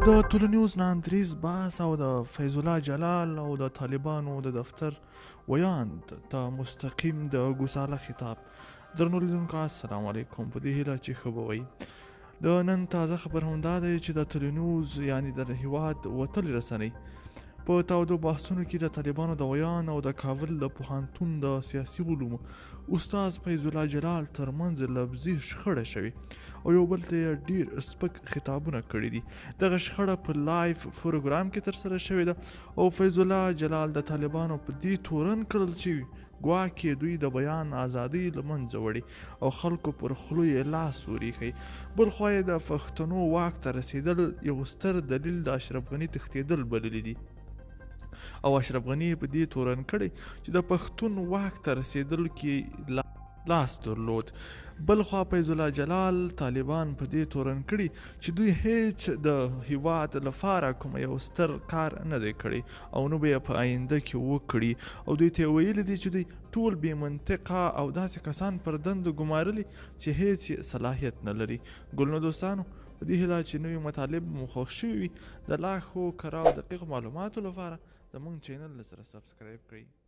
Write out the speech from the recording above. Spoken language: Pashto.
د طلوع نیوز ناندریز بحث او د فیض الله جلال او د طالبانو د دفتر ویاند ته مستقیم د ګوساله خطاب. درنو لیدونکو السلام علیکم، په دې هیله چې ښه به وئ. د نن تازه خبر هم دا دی چې د طلوع نیوز یعنی د هیواد وتلې رسنۍ په تاودو بحثونو کې د طالبانو د ویاند او د کابل د پوهنتون د سیاسي علومو استاد فیض الله جلال ترمنځ لفظي شخړه شوې او یو بل ته یې ډیر سپک خطابونه کړي دي. دغه شخړه په live پروګرام کې ترسره شوې ده او فیض الله جلال د طالبانو په دې تورن کړل چې ګواکې دوی د بیان ازادۍ له منځه وړي او خلکو پر خولو یې لاس وریښی. بلخوا یې د پښتنو واک ته رسېدل یو ستر دلیل د اشرف غني تښتېدل بللي دي او اشرف غني په دې تورن کړی چې د پښتون واک ته رسېدلو کې لاس درلود. بلخوا فیض الله جلال طالبان په دې تورن کړي چې دوی هیڅ د هیواد لپاره کوم یو ستر کار نه دی کړی او نه به یې په آینده کې وکړي، او دوی ته ویلي دي چې دوی ټول بې منطقه او داسې کسان پر دندو ګمارلي چې هیڅ یې صلاحیت نه لري. ګلنو دوستانو، په دې هیله چې نوي مطالب مو خوښ شوي وي، د لا ښو کره او دقیقو معلوماتو لپاره زموږ چینل له سره subscribe کړئ.